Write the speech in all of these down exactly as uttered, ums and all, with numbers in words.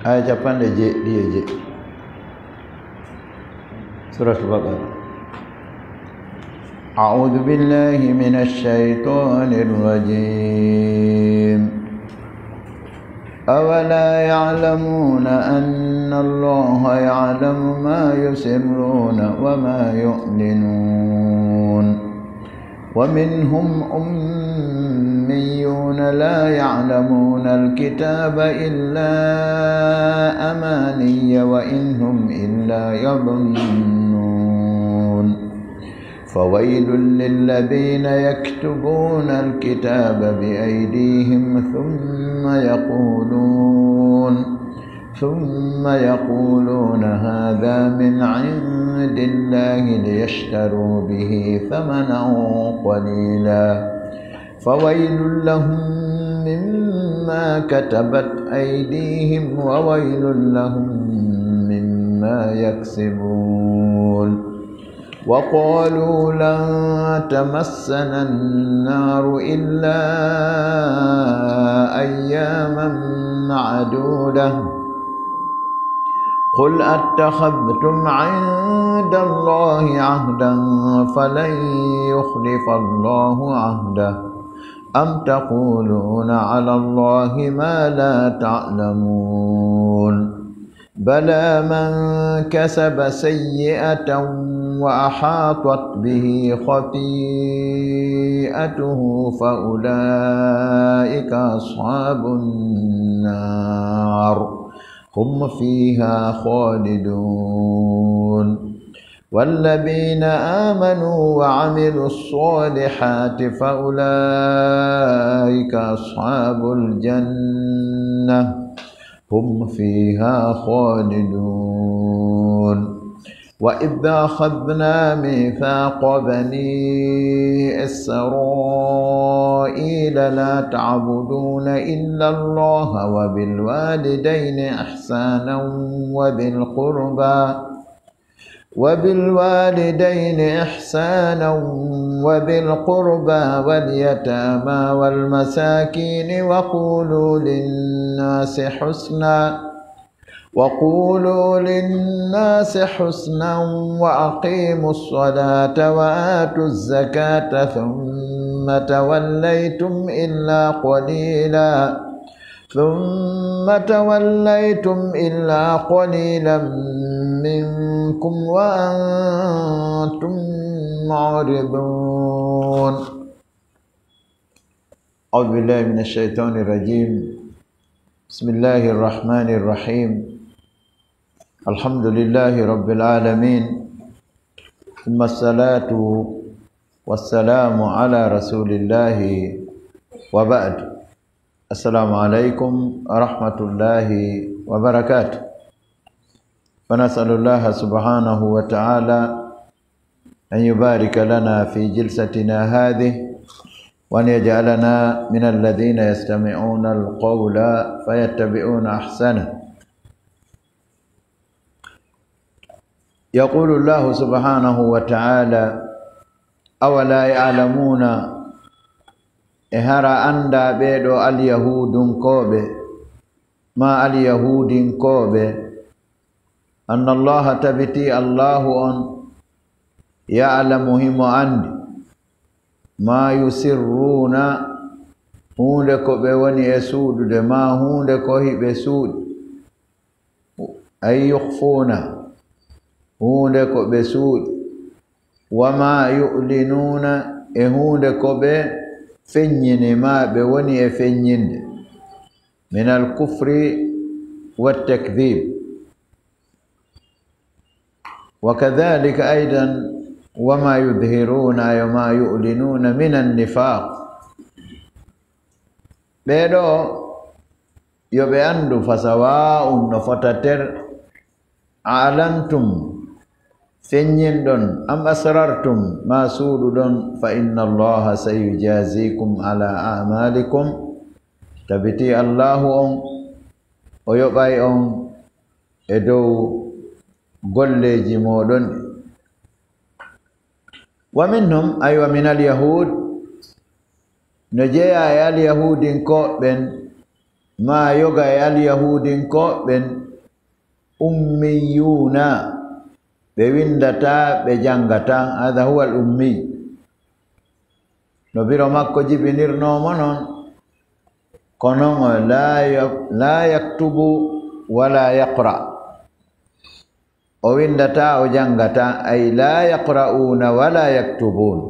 Aya capanɗe jeeɗiɗi e jeeɗiɗi. Suratul Baqara. أعوذ بالله من الشيطان الرجيم. أولا يعلمون أن الله يعلم ما يسرون وما يعلنون. ومنهم أميون لا يعلمون الكتاب إلا أماني وإن هم إلا يظنون. فويل للذين يكتبون الكتاب بأيديهم ثم يقولون ثم يقولون هذا من عند الله ليشتروا به ثمنا قليلا فويل لهم مما كتبت أيديهم وويل لهم مما يكسبون. وقالوا لن تمسنا النار إلا أياما معدودة. قل أتخذتم عند الله عهدا فلن يخلف الله عهده أم تقولون على الله ما لا تعلمون. بلى من كسب سيئة وأحاطت به خطيئته فأولئك أصحاب النار هم فيها خالدون. والذين آمنوا وعملوا الصالحات فأولئك أصحاب الجنة هم فيها خالدون. وإذ أخذنا ميثاق بني إسرائيل لا تعبدون إلا الله وبالوالدين إحسانا وذي القربى وبالوالدين إحسانا وذي القربى واليتامى والمساكين وقولوا للناس حسنا وقولوا للناس حسنا وأقيموا الصلاة وآتوا الزكاة ثم توليتم إلا قليلا ثم توليتم إلا قليلا منكم وأنتم معرضون. أعوذ بالله من الشيطان الرجيم. بسم الله الرحمن الرحيم. الحمد لله رب العالمين. ثم الصلاة والسلام على رسول الله وبعد. السلام عليكم ورحمة الله وبركاته. ونسأل الله سبحانه وتعالى أن يبارك لنا في جلستنا هذه، وأن يجعلنا من الذين يستمعون القول فيتبعون أحسنه. يقول الله سبحانه وتعالى: أولا يعلمون، e hara anndaa ɓee ɗoo alyahuudunkooɓe, maa alyahuudinkooɓe, anna Allaha, tabitii Allaahu on, ya'lamu, himo anndi, maa yusirruuna, huunde ko ɓe woni e suuɗude, maa huunde ko hiɓe suuɗi, ay yukhfuuna, huunde ko ɓe suuɗi, wa maa yu'linuuna, e huunde ko ɓe feññini, maa ɓe woni e feññinde, min al kufri wa takdib. Wa kadhalika aydan wa ma yudhiruna, ay wa ma yu'linuna min an-nifaq. Ɓee ɗoo yo ɓe anndu, fa sawa'un, no fota ter, a'lantum, feññinɗon, am asrartum, ma suuɗuɗon, fa inna Allaha sayujazikum ala a'malikum. Tabiti Allahu on, o yoɓay on e dow golleeji mooɗon ɗi. Wa minhum, ay wa min al-yahud, no jeyaa e al-yahudinkooɓe ɓen, maa yoga e alyahuudinkooɓe ɓen, ummiyuuna, ɓe winndataa, ɓe janngataa. Haada huwa al ummiy. No biro makko jibinirnoo mo non, ko non o laa yo-, laa yaktubu wa laa yaqra. O winndataa, o janngataa, ay laa yaqra'uuna wa laa yaktubuun.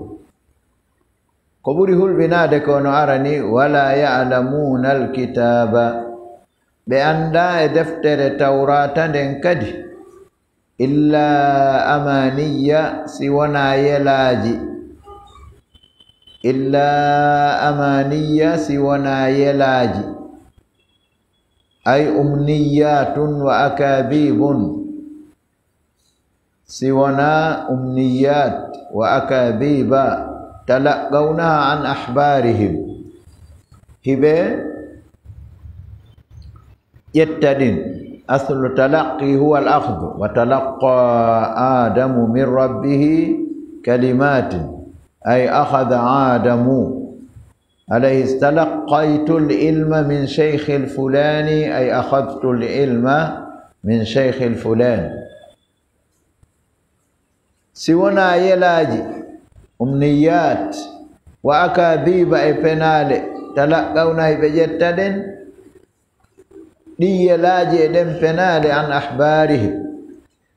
Ko ɓuri hulɓinaade ko no arani, wa laa ya'lamuuna alkitaaba. Ɓe anndaa e deftere Tawraata nden kadi. Illaa amaaniyya, si wonaa yelaaji. Illaa amaaniyya, si wonaa yelaaji. Ay umniyyaatun wa akaadibun. Si wonaa umniyyaat wa akaadiba, talaqqawnaha an ahbaarihim. Hiɓe ƴetta ɗin. Aslu talaqqi huwa al akhdu. Wa talaqqa Adamu min rabbihi kalimatin. Ay akhadha Adamu. Alayhi, talaqqaytu al ilma min shaykhi al fulani, ay akhadhtu al ilma min shaykhi al fulan. Si wonaa yelaaji, umniyyaat, wa akaadiba e penaale, talaqqawna hiɓe ƴetta ɗen, ɗin yelaaji e ɗen penaale an ahbaarihim.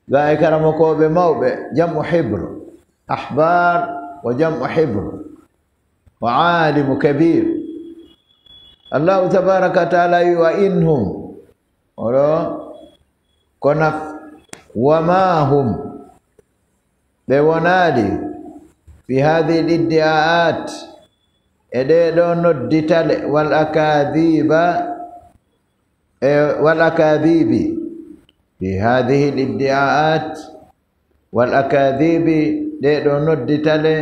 Ga e karamokooɓe mawɓe, jam'u hibr. Ahbaar ko jam'u hibr. Wa aalimu kabiir. Allahu tabaaraka wa taala wi, "Wa in hum." Oɗo ko naf, "Wa maa hum." Ɓe wonaali fi haadihi al iddi'aat, e ɗee ɗoo nodditale, wal akaadiba, e wal akaadibi, fi haadihi al iddi'aat, wal akaadibi, ɗee ɗoo nodditale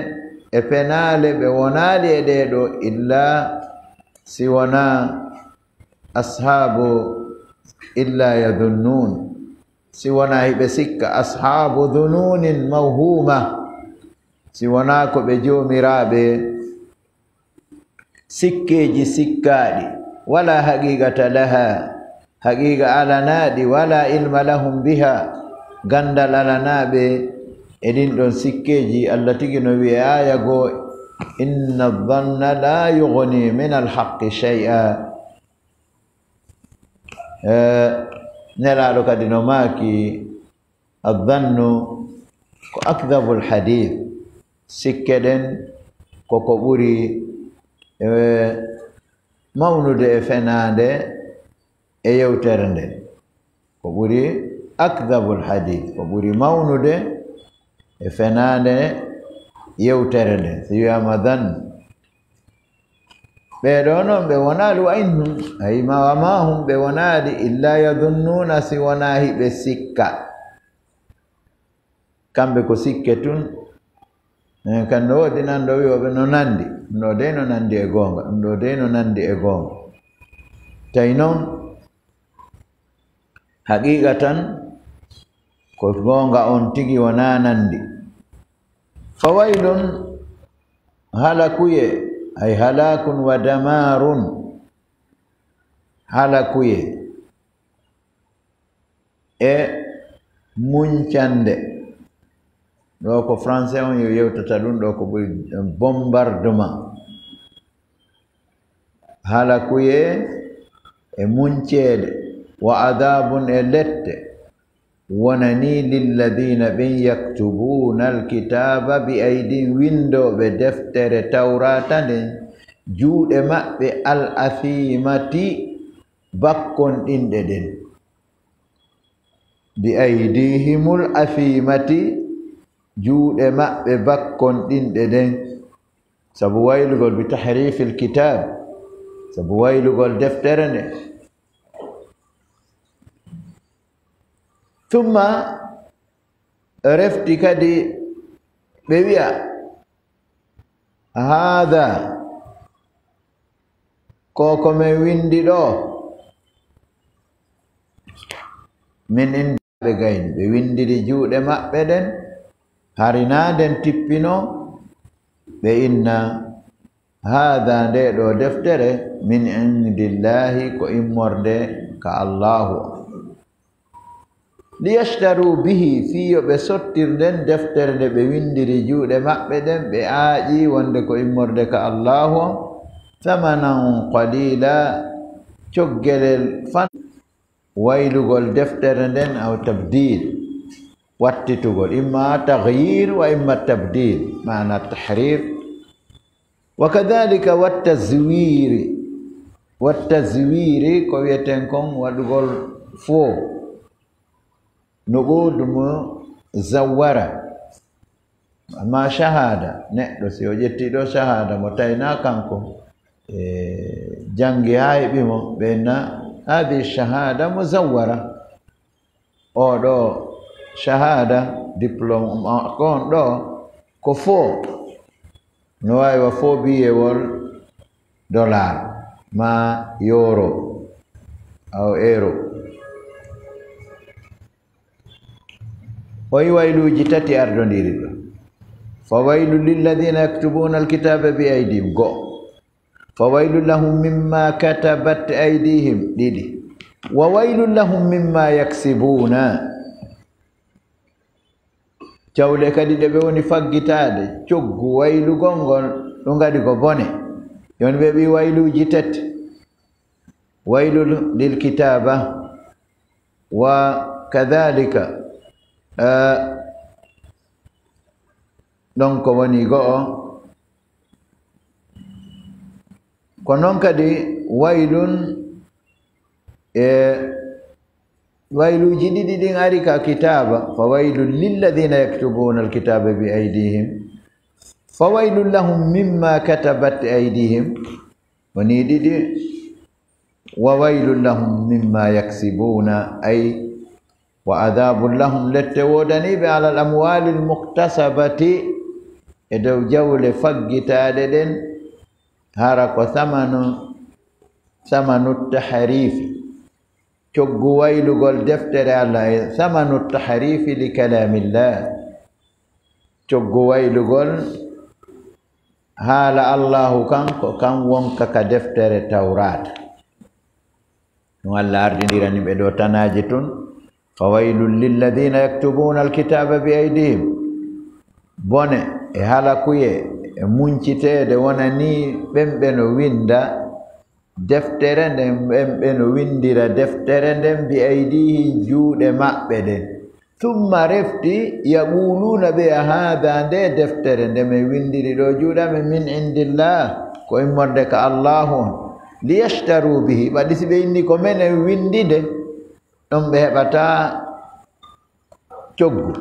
e penaale, ɓe wonaali e ɗee ɗoo, illa si wonaa ashaabu, illa yadhunnun, si wonaa hiɓe sikka, ashaabu dhununin mawhuuma, si wonaa ko ɓe joomiraaɓe sikkeeji sikkaaɗi, wala haqiqata laha, haqiqa alanaaɗi, wala ilma lahum biha, ganndal alanaaɓe e ɗin ɗon sikkeeji. Allah tigi no wi'e aaya goo, "Inna dhanna la yughni min al haqqi shay'a." Eh, Nelaaɗo kadi no maaki, "Adhannu ko akdhabul hadith." Sikke ɗen ko ko ɓuri, eh, mawnude e fenaande e yewtere nden. Ko ɓuri akdhabul hadith, ko ɓuri mawnude e fenaande yewtere nden. Si wiyaama dhann, ɓee ɗoo noon ɓe wonaali, wa in hum, ay ma, wa maa hum, ɓe wonaali, illa yadhunnuuna, si wonaa hiɓe sikka. Kamɓe ko sikke tun. Eh, kan no woodi nan ɗo wi'ooɓe no nandi. Ɗum ɗo dey no nandi e goonga. Ɗum ɗo dey no nandi e goonga. Tawi noon, haqiiqatan, ko goonga on tigi wonaa nandi. Fawaylun, halakuyee, ay halakun wa damaarun, halakuyee e muncande. Ɗo ko français on yo yewtata ɗum, ɗo ko ɓuri bombardement. Halakuyee e munceede, wa adabun e lette, wonanii lilladina ɓen yaktubuuna alkitaaba bi aydihim, winndooɓe deftere Tawraata nden, juuɗe maɓɓe al athimati, bakkonɗinɗe ɗen. Bi aydihimul athimati, juuɗe maɓɓe bakkonɗinɗe ɗen. Sabu waylugol, bi tahrifil kitab, sabu waylugol deftere nde. Thumma, refti kadi ɓe wi'a, haada, ko ko men windi ɗo, min indi ɓe gayni, ɓe windiri juuɗe maɓɓe ɗen, hari naa nden tippino, ɓe inna, Haada, nde ɗo deftere, min indillahi, ko immorde ka Allahu. Liyashtaru bihi, fii yo ɓe sottir nden deftere nde ɓe windiri juuɗe maɓɓe ɗen, ɓe aaƴi wonde ko immorde ka Allahu, thamanan qalila, coggelel fan. Waylugol deftere nden, aw tabdil, wattitugol, imma taghyir wa imma tabdil, maana tahrif. Wa kadhalika wa tazwiri, wa tazwiri ko wiyeten kon waɗugol fo, nuqud mo zawwara. Amma shahada, neɗɗo si o ƴetti ɗo shahada mo tayna kanko, e, janngi haa heɓi mo, ɓe na hadi shahada muzawwara. O ɗo shahada, diplôme makko on ɗo, ko fo. No waawi wa fo biyewol dollar ma euro, aw euro. Oyi wayluuji tati ardondiri ɗo. Fa waylu lilladina yaktubuna alkitaba bi aydihim, go. Fa waylu lahum mimma katabat aydihim, ɗiɗi. Wa waylu lahum mimma yaksibuna. Cawle kadi ɗe ɓe woni faggitaade, coggu waylugol ngol, ɗum kadi ko bone. Yon ɓe ɓi wayluuji tati. Waylu lil kitaba. Wa kadhalika, eh, ɗon ko woni go'o. Ko non kadi waylun e wayluuji ɗiɗi ɗin ari ka kitaaba, fa waylun lilladina yaktubuna alkitaba bi aydihim, fa waylun lahum mimma katabat aydihim. Woni ɗiɗi, wa waylun lahum mimma yaksibuna, ay, wa adhabun lahum, lette woodaniiɓe, ala al amwali al muktasabati, e dow jawle faggitaaɗe ɗen, hara ko samanu, samanu tahrifi, coggu waylugol deftere Allah, e samanu tahrifi li kalamillah, coggu waylugol haala Allahu kan, ko kan wonka ka deftere Tawraata. Ɗum Allah ardindirani ɓe ɗo tanaaji tun. Fa waylun lilladina yaktubuna alkitaba bi aydihim. Bone e halakuye e munciteede wonanii ɓen ɓe no winda deftere nden, ɓen ɓe no windira deftere nden bi aydihim, juuɗe maɓɓe ɗen. Thumma, refti, yaquluna, ɓe a haada, nde deftere nde min windiri ɗo juuɗe amen, min indillah, ko immorde ka Allahu on. Liyashtaru bihi, ɓaɗi si ɓe inni ko menen windi nde, ɗon ɓe heɓata coggu,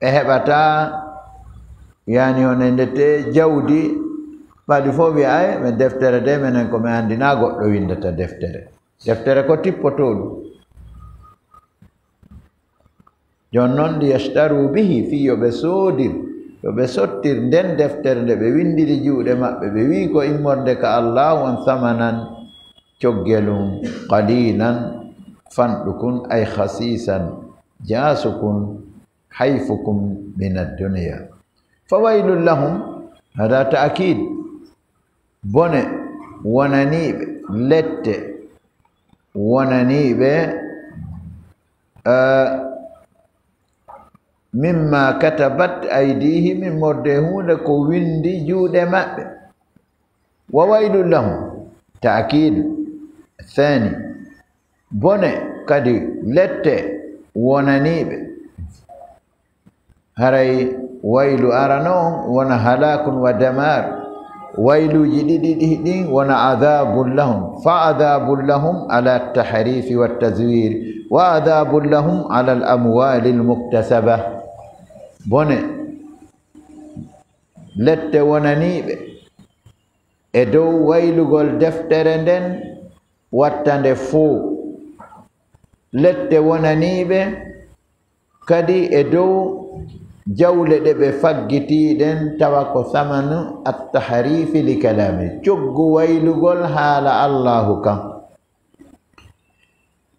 ɓe heɓata, yani, on e ndete jawdi, ɓaɗi fof wiya, ay, min deftere de, menen ko min anndi, na goɗɗo windata deftere. Deftere ko tippotoo ɗum. Jooni noon, liyashtaru bihi, fii yo ɓe soodir, yo ɓe sottir nden deftere nde ɓe winndiri juuɗe maɓɓe, ɓe wi'i ko immorde ka Allaahu on, samanan, coggelum, qalilan, fanɗukun, ay khasiisan, jaasukun, hayfukun min ad-dunya. Fa waylun lahum, hada ta'kiid. Bone wonaniiɓe, lette wonaniiɓe, eh, mimma katabat aydihim, immorde huunde ko winndi juuɗe maɓɓe. Wa waylun lahum, ta'kiid thani. Bone kadi, lette wonaniiɓe. Haray waylu arano on wona halakun wa damar. Wayluuji ɗiɗi ɗi, ɗin wona adhabun lahum. Fa adhabun lahum ala tahrifi wa tazwir. Wa adhabun lahum ala al amwali al muktasaba. Bone, lette wonaniiɓe e dow waylugol deftere nden, watta nde fuu. Lette wonaniiɓe kadi e dow jawle ɗe ɓe faggitii ɗen, tawa ko samanu at-tahrifi li kalami, coggu waylugol haala Allaahu kan.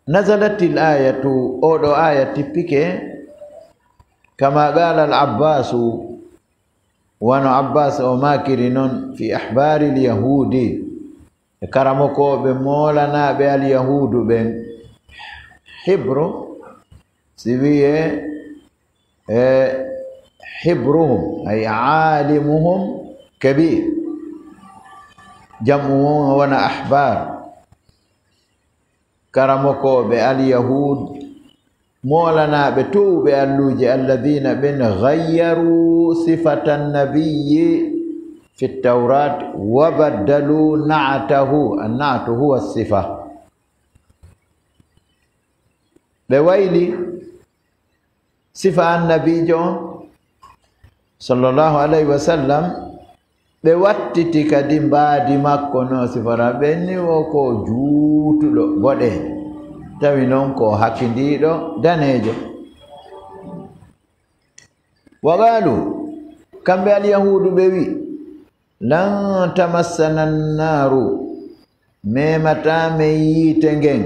Nazalatil ayatu, oo ɗoo aaya tippike, kama qaala al Abbaasu, Wano Abbas o maakiri non, fi ahbaaril yahuudi, e karamokooɓe moolanaaɓe alyahuudu ɓen. Hibru, si wi'e, e hibruhum, ay aalimuhum kabir. Jam'u mum wona ahbaar. Karamokooɓe alyahuud, moolanaaɓe towuɓe alluuje, alladina ɓen gayyaru sifata nabiyyi fi tawrat wa baddalu naatahu, annatu huwa sifa. Ɓe wayli sifa annabiijo on, sallallahu alayhi wa sallam, ɓe wattiti kadi mbaadi makko no sifora. Ɓen ni wo ko juutuɗo, boɗeejo, tawi non ko hakindiiɗo, daneejo. Wa qaalu, kamɓe alyahuudu ɓe wi, lan tamassana annaaru, memataa men yiite ngen,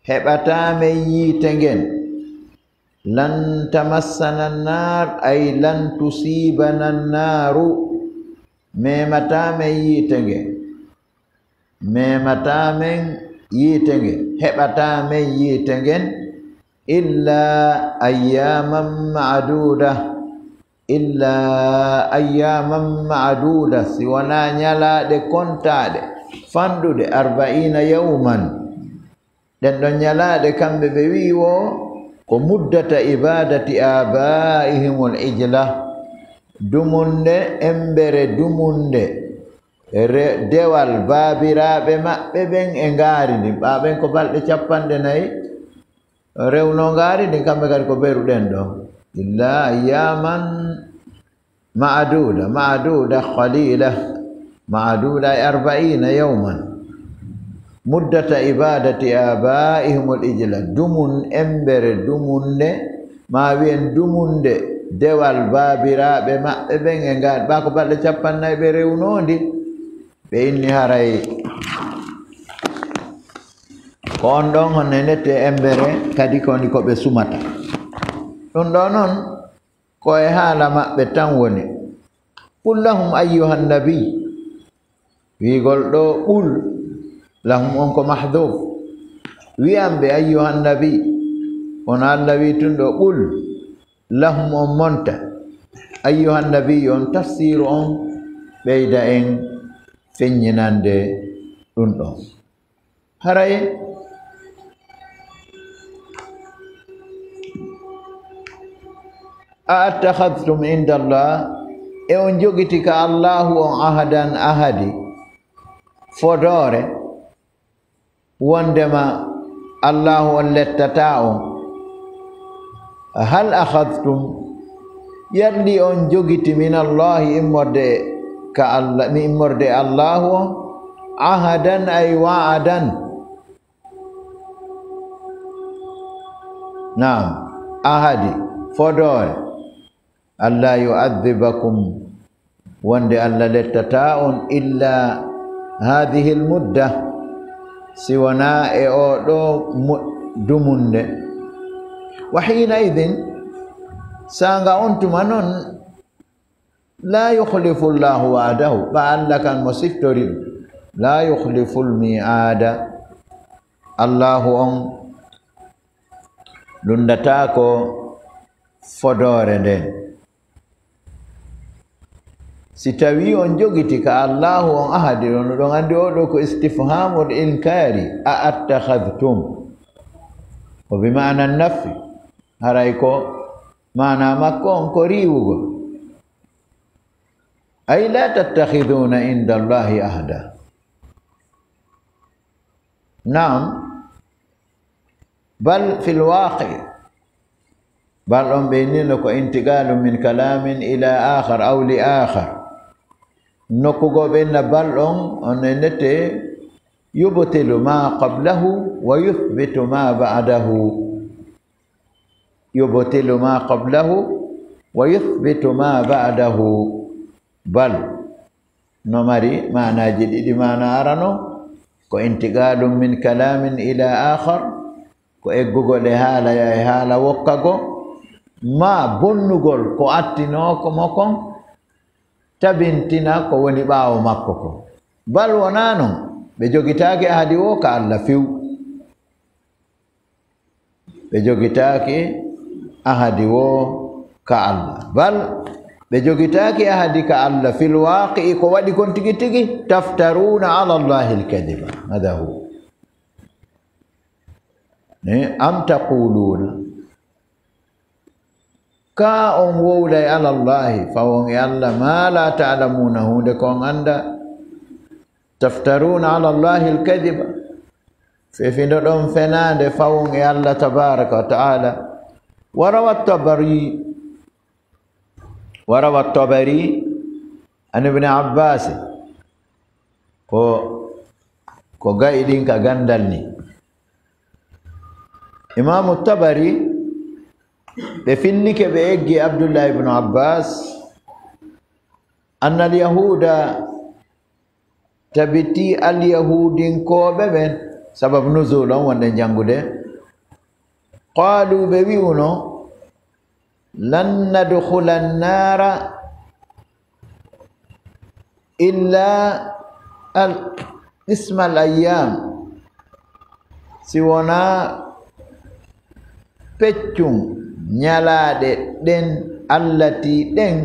heɓataa men yiite ngen. Lan tamassana annaar, ay lan tusibana annaaru, memataa men yiite ngen. Memataa men yiite ngen, heɓataa men yiite ngen, illa ayyaman maaduda, illa ayyaman maaduda, si wonaa ñalaaɗe kontaaɗe, fanɗuɗe, arba'iina yawman. Ɗen ɗon ñalaaɗe kamɓe ɓe wi'i wo ko muddata ibadati abaihimul ijla, dumunde, embere dumunde, re-, dewal baabiraaɓe maɓɓe ɓen e ngaari ndin. Ɓaa ɓen ko balɗe capanɗe nayi rewno ngaari ndin, kamɓe kadi ko beru ɗen ɗon. Illa ayyaman maaduda, maaduda qalila, maaduda e arba'iina yawman. Muddata ibadati abaihimul ijla, dumun embere dumunde, ma wi'en dumunde dewal baabiraaɓe maɓɓe ɓen e ngaari. Ɓaa ko balɗe capanɗe nayi ɓe rewnoo ndi, ɓe inni haray ko on ɗon honno nete embere kadi ko ndi ko ɓe sumata. Ɗum ɗo non ko e haala maɓɓe tan woni. Qul lahum ayyuhan nabi. Wi'ugol ɗo qul lahum on ko mahdhuf. Wi'an ɓe ayyuhan nabi, kono Alla wi'i tun ɗo qul lahum on monta. Ayyuhan nabi on tafsiru on ɓeyda en feññinande ɗum ɗon. Haray, a attakhadhtum inda Allah, e on jogiti ka Allahu on ahadan ahadi, fodoore, wondema Allahu on lettataa on. Hal akhadhtum, yalli on jogiti min Allahi immorde ka Allah, mi immorde Allahu on, ahadan ay wa'adan. Naam, ahadi, fodoore. Alla yu'adhibakum, wonde Alla lettataa on illa hadhihi al-mudda, si wonaa e oo ɗoo mu-, dumunde. Wa hiina idhin, saanga on tuma non, laa yukhlifu Allahu wa'dahu, ɓa Alla kan mo siftori ɗum. Laa yukhlifu al-mi'aada, Allahu on lunndataako fodoore nden. Si tawii on jogiti ka Allaahu on ahadi, on ɗon anndi oo ɗoo ko istifhaamul inkaari, a attakhadhtum. Ko bi maana nafi, haray ko maana makko on ko riiwugol. Ay laa tattakhidhuuna inda Allaahi ahda. Naam. Bal fil waaqi'. Bal on ɓe innino ko intiqaalu min kalaamin ila aakhar aw li aakhar. Nokku goo ɓe inna bal on, on innete yubtilu ma qablahu wa yuthbitu ma ba'dahu. Yubtilu ma qablahu wa yuthbitu ma ba'dahu. Bal no mari maanaaji ɗiɗi. Maana arano, ko intiqaalun min kalaamin ila aakhar, ko eggugol e haala yaha e haala wokka goo, maa bonnugol ko attinoo ko mo kon, tabintina ko woni ɓaawo makko ko. Bal wonaa non, ɓe jogitaaki ahadi woo ka Alla few. Ɓe jogitaaki ahadi woo ka Alla. Bal ɓe jogitaaki ahadi ka Alla fil waaqi'i, ko waɗi kon tigi tigi, taftaruuna ala Allahi al-kadiba. Hada huwa. Eh, am taquluuna, ka on wowlay ala Allahi, fawon e Alla, ma la ta'lamuuna, huunde ko on annda. Taftaruuna ala Allahi al-kadiba, fefindo ɗon fenaande fawon e Alla tabaraka wa ta'ala. Wa rawa Tabari, wa rawa Tabari an Ibn Abbas, ko, ko ga'i ɗin ka gandal ni. Imaamu Tabari, ɓe fillike, ɓe eggi Abdullah ibn Abbas, anna al-yahuuda, tabiti al-yahuudinkooɓe ɓen, sabab nuzul on wonɗen janngude, qaalu, ɓe wi'uno, lan nadkhula an-naara illa al-, isma al-ayyaam, si wonaa peccun ñalaaɗe ɗen, allati ɗen,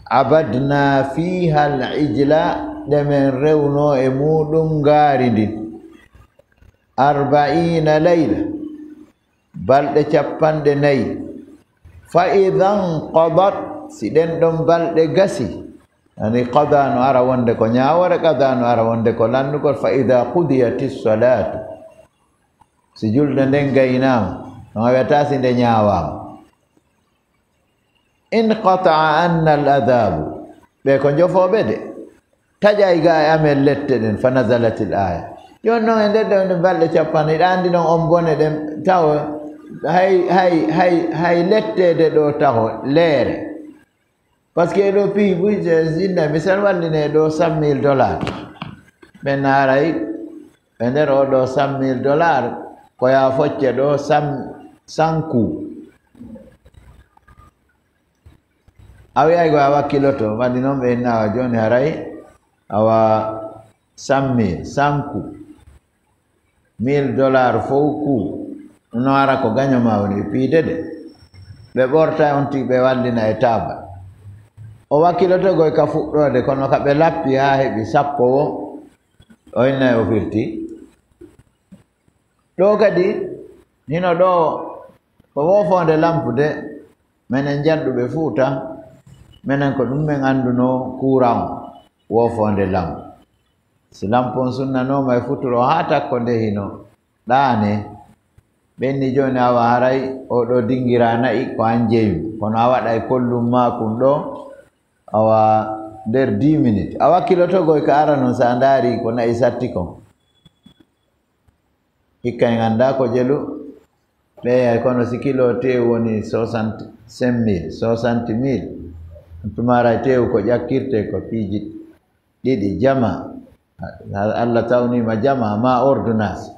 abadna fiiha al-ijla, ɗe men rewnoo e muuɗum ngaari ndin, arba'iina layla, balɗe cappanɗe nayi. Fa idan qadat, si ɗen ɗon balɗe gasi, yani qada no ara wonde ko ñaawoore, qada no ara wonde ko lanndugol, fa ida qudiyati salatu, si julde nden gaynaama, no a wiyata si nde ñaawaama. Inqata'a anna al-adhabu. Ɓe ko njofooɓe de. Taƴay ga e amen lette ɗen, fa nazalatil aya. Jooni non e nder ɗen, ɗen balɗe cappanɗe, hiɗa anndi non on bone ɗen, taw hay, hay, hay, hay letteede ɗo taho leere. Parce que ɗo piiji buy, sinna misal walline ɗo cent mille dollars. Ɓe naaray, e nder o ɗo cent mille dollars, ko ya focce ɗo cent, cent coups. A wi'ay ko a wakkiloto, waɗi noon ɓe inna awa jooni haray, awa cent mille, cent coups, mille dollars fof coup, no ara ko gaño ma woni ɓe piide de. Ɓe ɓorta on tigi ɓe wallina e taabal. O wakkiloto koy ka fuɗɗoode, kono ka ɓe lappi haa heɓi sappo o, o inna o firti. Ɗo kadi, hino ɗo ko woofoonde lampude, menen janɗuɓe Fuuta, menen ko ɗum men anndunoo kuuran woofoonde lampu. Si lampu on sunnanooma e futuro haa takko nde hino ɗaane, ɓenni jooni awa haray oo ɗoo dingiraa na'i ko an jeyu, kono a waɗay kollum maa kun ɗo, awa nder dix minutes. A wakkiloto koy ka ara non si a ndaari ko na'i satti kon. Hikka en anndaa ko jelu ɓeeyay, kono si kilo teewu woni soixante-cinq mille, soixante mille, tumaara teewu ko ƴakkirte ko piiji ɗiɗi, jama, Allah tawniima jama, ma ordonnance.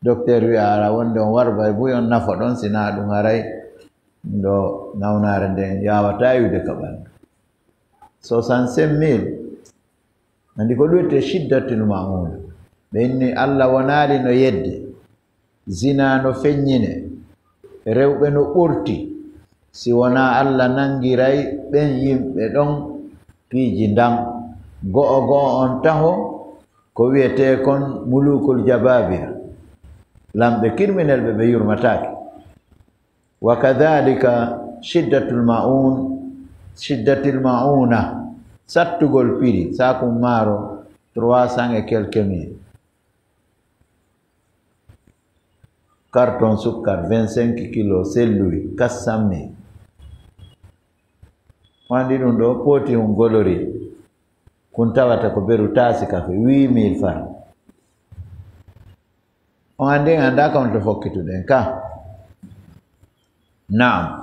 Docteur wi'a ara wonde on warba e buy on nafo ɗon, si naa ɗum haray ɗo nawnaare nden yaawataa iwde ka ɓanndu. Soixante-cinq mille. Anndi ko ɗum wiyetee shiddatul ma'una. Ɓe inni Allah wonaali no yedde, zina no feññine, rewɓe no ɓorti, si wonaa Allah nanngiray ɓen yimɓe ɗon piiji ndan. Go'o go'o on taho ko wiyetee kon mulukul jababira, lamɓe kirminelɓe ɓe yurmataake. Wa kadhalika shiddatul ma'un, shiddatil ma'una, sattugol piri, saakun maaro trois cents et quelques mille. Carton sukkar vingt-cinq kilos selluwi quatre cent mille. Wandi ɗum ɗo pooti hun golori, kun tawata ko beru taasi kafe, huit mille francs. On anndi en anndaa kam to fokkituɗen ka. Naam.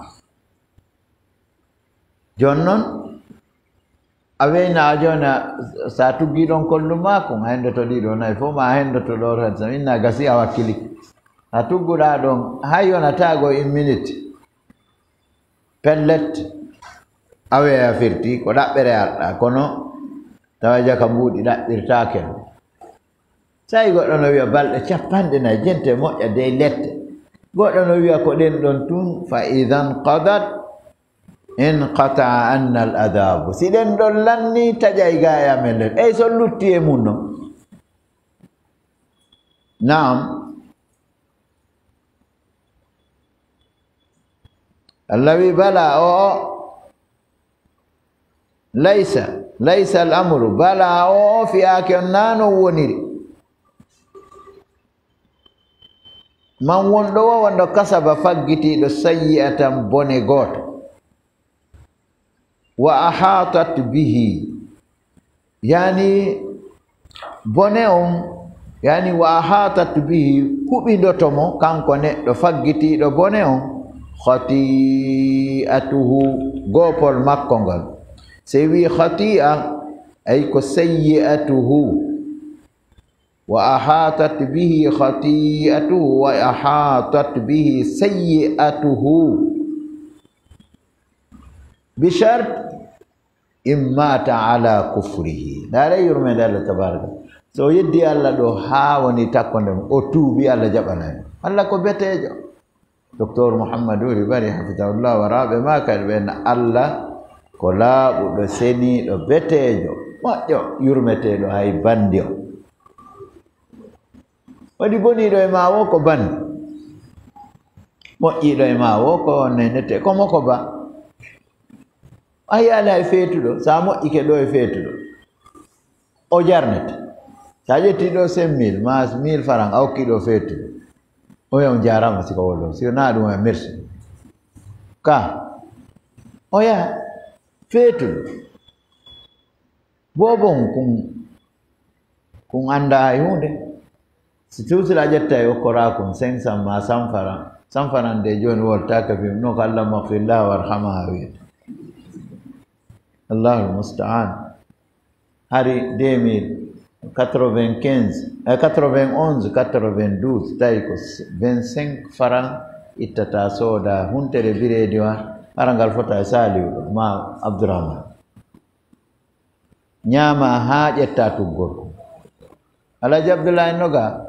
Jooni non, a weyna a jooni a, so a tuggii ɗon kollum maa kun, a henndoto ɗiɗo nayi fof, ma a henndoto ɗo tan, so inna gasi a wakkili. A tugguɗaa ɗon, hay yonataa go une minute. Pellet. Awe a firti ko ɗaɓɓere arɗa, kono tawa jaka mbuuɗi ɗaɓɓirtaake. Sai goɗɗo no wiya balɗe capanɗe nayi, jente moƴƴa dey lette. Goɗɗo no wiya ko ɗen ɗon tun, fa idan qadat in qata anna al adabu. Si ɗen ɗon lanni, taƴay ga e amen nden. Ey so lutti e mun non. Naam. Allah wi bala o, o. Laysa, laysa al amru. Bala o, o fiyaake on naa non woniri. Man wonɗo wo wonɗo kasaba faggitiiɗo sayyi'atan bone gooto. Wa ahatat bihi. Yani bone on, yani wa ahatat bihi, huɓindoto mo, kanko neɗɗo faggitiiɗo bone on, khati'atuhu, goopol makko ngol. Si wi khati'a, ay ko sayyi'atuhu. Wa ahatat bihi khati'atuhu, wa ahatat bihi sayyi'atuhu. Bi shart in mata ala kufrihi. Ndaare yurmeende Allah tabaraka. So o yeddi Allah ɗo haa woni takkonde mum, o tuubi, Allah jaɓanay mo. Allah ko beteejo. Docteur Mouhamadou Ribari hafidahullah, waraaɓe ma kadi ɓen, Allah ko laaɓuɗo, seniiɗo, beteejo, moƴƴo, yurmeteeɗo hay bandi o. Waɗi boniiɗo e ma wo ko bandi. Moƴƴiiɗo e ma wo ko nennete, ko mo ko ba. A yiyaali hay feetuɗo, so a moƴƴike ɗo e feetuɗo, o jarnete. So a ƴetti ɗo cinq mille, ma mille francs, a hokki ɗo feetuɗo. O wiya on jaaraama, si ko wolo, si wonaa ɗum, o wiya merci. Ka, o yaha feetuɗo. Boobo on kun, kun anndaa hay huunde. Si tuuti a ƴetta e okkoraa kun cinq cents ma cent francs, cent francs de jooni woltaaka fi no ko Allahumma ighfir laha warhamha wiyata. Allahul musta'an. Hari deux mille, quatre-vingt-quinze, eh, quatre-vingt-onze, quatre-vingt-douze, tawi ko vingt-cinq francs ittata sooda huntere bireedi wa, hara ngal fota e Saliou ɗo, ma Abdourahmane. Ñaama haa ƴetta tuggorko. Alhaji Abdoulaye Noga,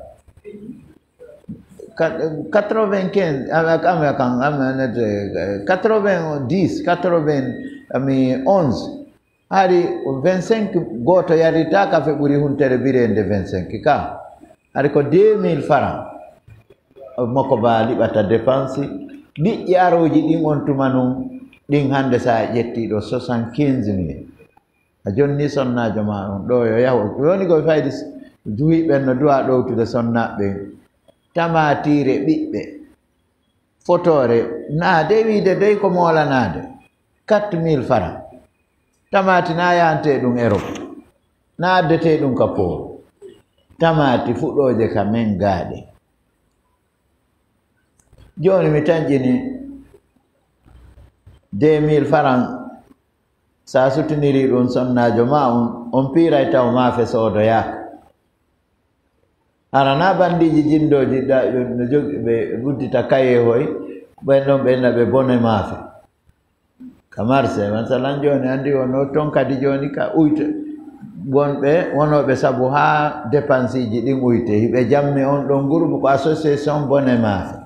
ka-, quatre-vingt-quinze, a, a, a, kan, a, a, quatre-vingt-dix, quatre-vingt, ami, onze. Hari vingt-cinq gooto yarita kafe ɓuri huntere bireende vingt-cinq ka. Hari ko deux mille francs. Moko ba liɓata dépense. Liƴƴi arooji ɗin on tuma nun, ɗin hannde sa ƴetti ɗo soixante-quinze mille. A jonni sonnaajo ma on ɗo yo yahu. Woni ko faydi s-, juhiɓe no duwa ɗowtude sonnaaɓe ɓen. Tamaatiire ɓiɓɓe. Fotoore naade wiide dey ko moolanaade. Quatre mille francs. Tamaati na yahante ɗum Europe. Na addete ɗum ka poor. Tamaati fuɗooje ka men gaaɗe. Jooni mi tanƴini deux mille francs. Sa sutiniri ɗum sonnaajo ma on, on piiray taw maafe soodoyaaka. Hara na bandiiji jinndooji ɗa-, no jogi, ɓe uddita kaye hoy, ɓen ɗon ɓe inna ɓe bone maafe. Ka marse, masalan jooni anndi wonno ton kadi jooni ka uyte. Wonɓe, wonooɓe sabu haa dépenseji ɗin uyte. Hiɓe jammi on ɗon groupe ko association bone maafe.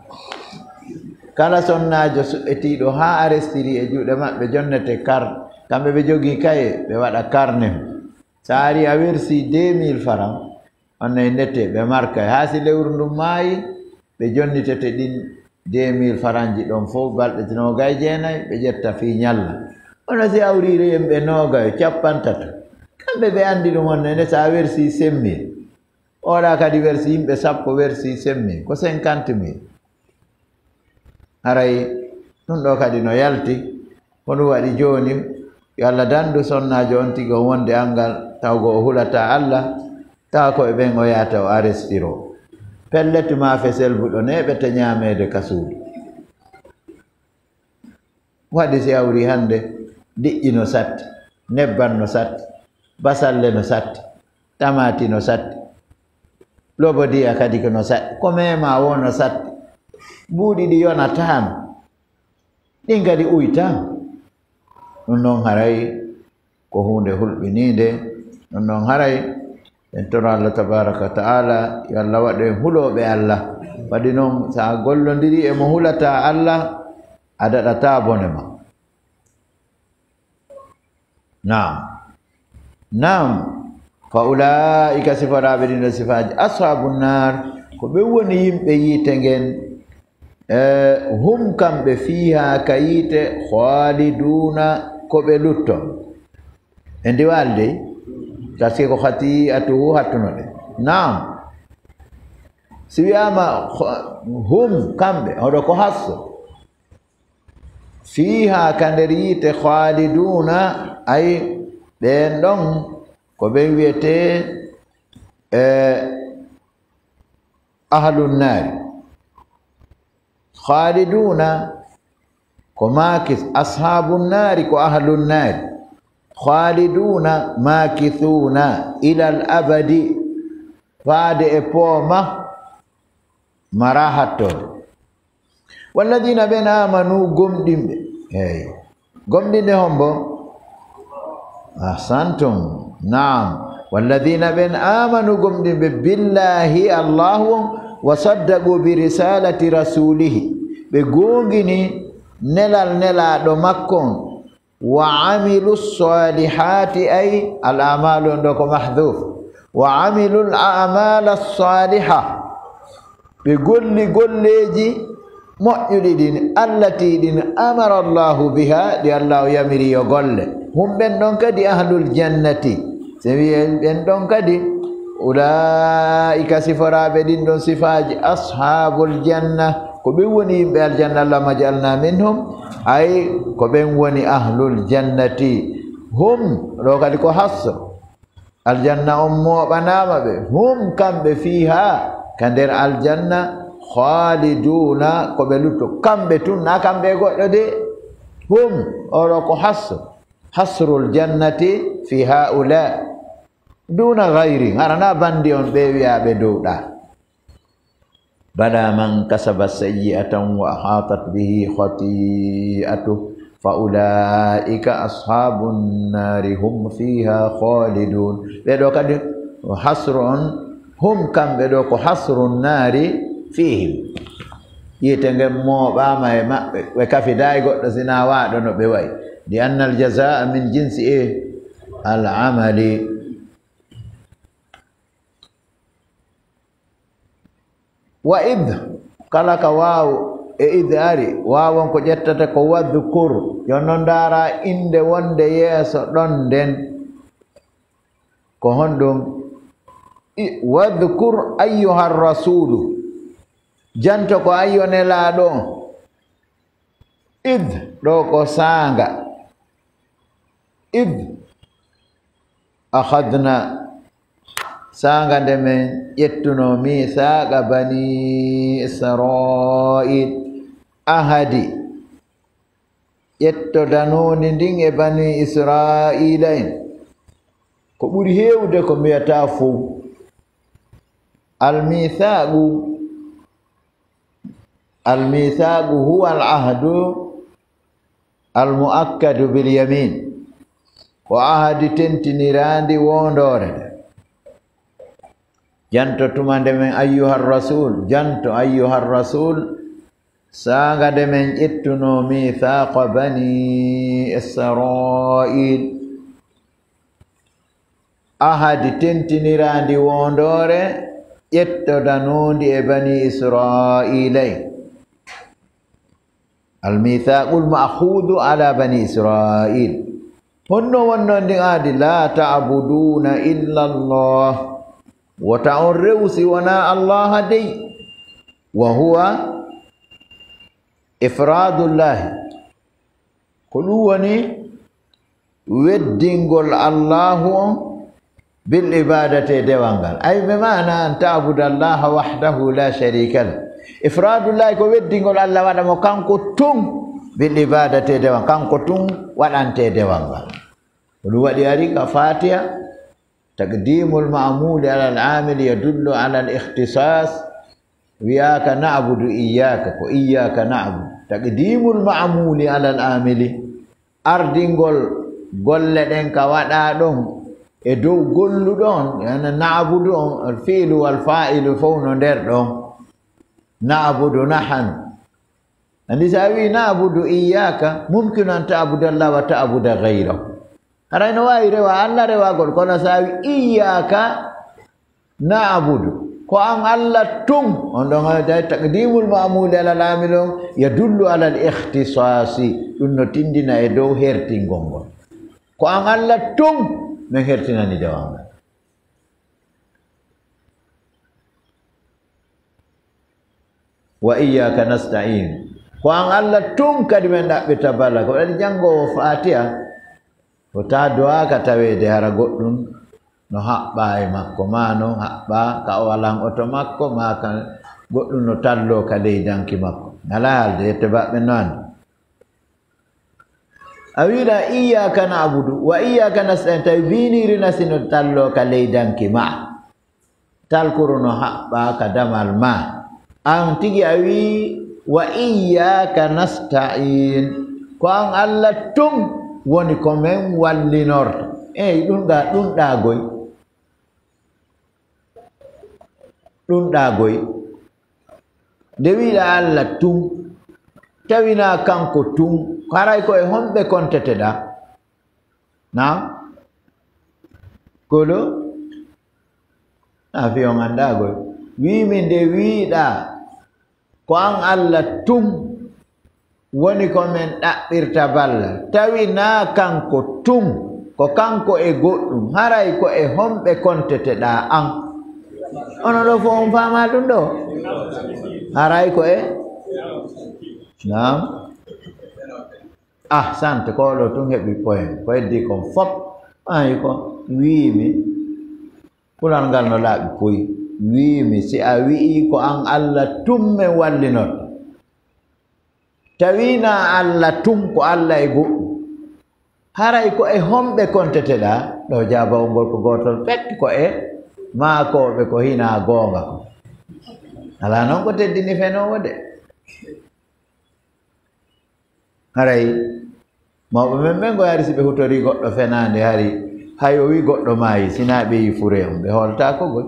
Kala sonnaajo suɓɓetiiɗo haa arestiri e juuɗe maɓɓe jonnete kar-, kamɓe ɓe jogii kaye, ɓe waɗa karne. So a ari a wersi deux mille francs, on ne ndete ɓe markay. Haa si lewru ndun maayi, ɓe jonnitete ɗin deux mille francs ji ɗon fof, balɗe noogay jeenay, ɓe ƴetta fii ñalla. Kono si hawriire yimɓe noogayo, cappantato, kamɓe ɓe anndi ɗum on ne, so a wersi cinq mille, oɗa kadi wersi yimɓe sappo, wersi cinq mille, ko cinquante mille. Haray ɗum ɗo kadi no yalti. Ko ɗum waɗi jooni, yo Allah dandu sonnaajo on tigi on wonde anngal, taw go o hulata Allah, taw ko e ɓen o yahata o arestiro. Pellet maafe selbuɗo neeɓete ñaameede ka suudu. Waɗi si hawri hannde, liƴƴi no satti, nebban no satti, basalle no satti, tamaati no satti, lobodiya kadi ko no satti, ko meema wo no satti. Mbuuɗi ɗi yonataano, ɗin kadi uyta. Ɗum noon haray ko huunde hulɓiniinde. Ɗum noon haray en toro Allah tabaraka wa ta'ala, yo Allah waɗu en hulooɓe Allah. Waɗi noon, so a gollondirii e mo hulataa Allah, a daɗataa bone ma. Naam. Naam. Fa ulaa'ika, siforaaɓe ɗin ɗon sifaaji, ashaabu naar, ko ɓe woni yimɓe yiite ngen. E, hum, kamɓe, fiihaa, ka yiite, khaaliduuna, ko ɓe lutto. En diwaali dey, parce que ko khati'atuhu hattuno ɗe. Naam. Si wiyaama kho-, hum, kamɓe, hoɗo ko hasso. Fiihaa, ka nder yiite, khaaliduuna, ay, ɓeen ɗon, ko ɓe wiyetee, e, ahlun naari. Khaaliduuna ko maakis-, ashaabun naari ko ahlun naari. Khaaliduuna maakithuuna ilal abadi, faade e pooma, mara hattoode. Walladina ɓen aamanu, gomɗinɓe. Eey. Gomɗinɓe hombo? Ahsantum. Naam. Walladina ɓen aamanu, gomɗinɓe, billahi, Allahu on, wa saddaqu bi risalati rasulihi. Ɓe goongini nelal nelaaɗo makko on. Wa amilu salihati, ay, al amalu on ɗo ko mahdhuf. Wa amilu al amala saliha. Ɓe golli golleeji moƴƴuɗi ɗin, allati ɗin, amara Allahu biha, ɗi Allah o yamiri yo golle. Hum ɓen ɗon kadi ahlul jannati. So wi'en ɓen ɗon kadi, ulaa'ika, siforaaɓe ɗin ɗon sifaaji, ashaabul janna, ko ɓen woni yimɓe aljanna, Allahumma ij'alna minhum, ay, ko ɓen woni ahlul jannati. Hum, ɗo kadi ko hasr. Aljanna on mooɓanaama ɓe. Hum, kamɓe, fiihaa, ka nder aljanna, khaaliduuna, ko ɓe lutto. Kamɓe tun, na kamɓe e goɗɗo de. Hum, oɗo ko hasr. Hasrul jannati fi haula. Duna gayri, harana bandi on ɓe wi'aaɓe dow ɗa. Bala man kasaba sayyi'atan wa ahatat bihi khati'atuhu fa ulaika ashabun nari hum fiha khalidun. Ɓe ɗo kadi hasru on, hum kamɓe ɗo ko hasrun nari fihim. Yiite ngen mooɓaama e maɓɓe, ɓe kafidaay goɗɗo sina waaɗo no ɓe wa'i. Li annal jazaa min jinsi e al amali. Wa id, kala ka waaw e id ari, waawon ko ƴettata ko wadkur, yo no ndaara innde wonde yeeso ɗon nden. Ko honɗum? I-, wadkur ayyuhar rasulu, janto ko ayyo nelaaɗo on. Id, ɗo ko saanga. Id akhadna, saanga nde men ƴettuno, mithaqa bani Israil, ahadi ƴettodanoondi ndin e bani Israila en. Ko ɓuri heewde ko mbiyata fow. Almithaqu, almithaqu huwa al ahdu al muakkadu bil yamin. Ko ahadi tentiniraandi wondoore nde. Janto tuma nde men ayyuhar rasul, janto ayyuhar rasul, saanga nde men ƴettuno mithaqa bani Israil. Ahadi tentiniraandi wondoore ƴettodanoondi e bani Israila en. Almithaqul ma'khudu ala bani Israil. Honno wonno ndin ahadi? La ta'buduna illa Allah. Wota on rewu si wona Allah dey. Wa huwa ifradullahi. Ko ɗum woni weddingol Allahu on bil ibadati e dewal ngal. Ay, be maana an ta'buda Allaha wahdahu la sharika lah. Ifradullahi ko weddingol Allah, waɗa mo kanko tun bil ibadati e dewal, kanko tun waɗante dewal ngal. Ko ɗum waɗi ari ka Fatiha, taqdimul ma'muli ala al amili yadullu ala al ikhtisas. Wi'aka na'budu iyyaka, ko iyyaka na'budu. Taqdimul ma'muli ala al amili. ardingol golle ɗen ka waɗa ɗon e dow golluɗo on, yani na'budu on, al fi'lu wal fa'ilu fow no nder ɗon. Na'budu nahnu. Andi sa wi na'budu iyyaka, mumkinu an ta'buda Allah wa ta'buda ghayrahu. Haray no waawi rewa Allah rewagol, kono sa wi iyyaka na'budu, ko an Allah tun, on ɗon tawi taqdimul ma'muli alal amili on yadullu alal ikhtisasi, ɗum no tindina e dow hertingol ngol. Ko an Allah tun men hertinani dewal ngal. Wa iyyaka nasta'in. Ko an Allah tun kadi men ɗaɓɓirta balla. Ko waɗi janngowo Fatiha, o ta du'a ka taweede hara goɗɗum no haɓɓa e makko, ma no haɓɓa ka o alan oto makko, ma ka goɗɗum no tallo ka ley danki makko. Alaa haalde, yette baɓɓe no andi. A wiɗa iyyaka na'budu wa iyyaka nasta'in, tawi biniri na sino tallo ka ley danki ma. Talkuru no haɓɓa ka damal ma. An tigi a wi wa iyyaka nasta'in. Ko an Allah tun woni ko men wallinorto. Eyi, ɗum ɗa, ɗum ɗa goy. Ɗum ɗa goy. Nde wiɗa Allah tun, tawina kanko tun, haray ko e honɓe konteteɗa? Naam? Kolo? Na fi on anndaa goy. Wiimi nde wiɗa ko an Allah tun woni ko men ɗaɓɓirta ballal. Tawi naa kanko tun, ko kanko e goɗɗum. Haray ko e honɓe konteteɗaa an? Onon ɗo fof on faamaa ɗum ɗo? Haray ko e? Naam. Ahsante, ko oɗo tun heɓi poyen. Ko heddii kon fop, maayi ko wiimi. Pulal ngal no laaɓi puy. Wiimi, si a wi'i ko an Allah tun men wallinorto. Tawi naa Allah tun, ko Allah e goɗɗum. Haray ko e honɓe konteteɗaa? Ɗo jaabawol ngol ko gootol pet, ko e maakooɓe ko hinaa goonga ko. Alaa non ko teddini fenoowo de. Haray mawɓe men ɓen ngoy hari si ɓe hutorii goɗɗo fenaande hari, hay o wi'i goɗɗo maayi, si naa ɓe yi'i furee on, ɓe hooltaako goy.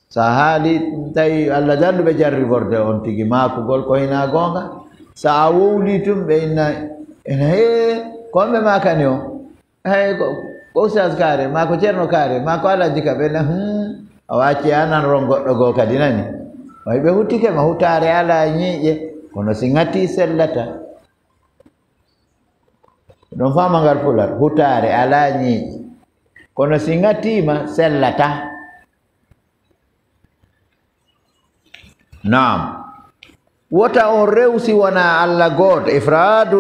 So a haali tawi Allah jandu ɓe jarriborde on tigi maakugol ko hinaa goonga. So a wowlii tun ɓe inna, ena hee, ko on ɓe maakani on? Hay ko, ko Oustaz Kaare, maa ko Ceerno Kaare, maa ko Alhaji Ka, ɓe na, hmm, a waacci a nan ron goɗɗo goo kadi nani. Way ɓe huttike ma, hutaare alaa ñiiƴe, kono si ŋatii sellata. Ɗon faama ngal pular, hutaare alaa ñiiƴe, kono si ŋatiima sellata. Naam. Wota on rew si wonaa Allah gooto, ifraadu,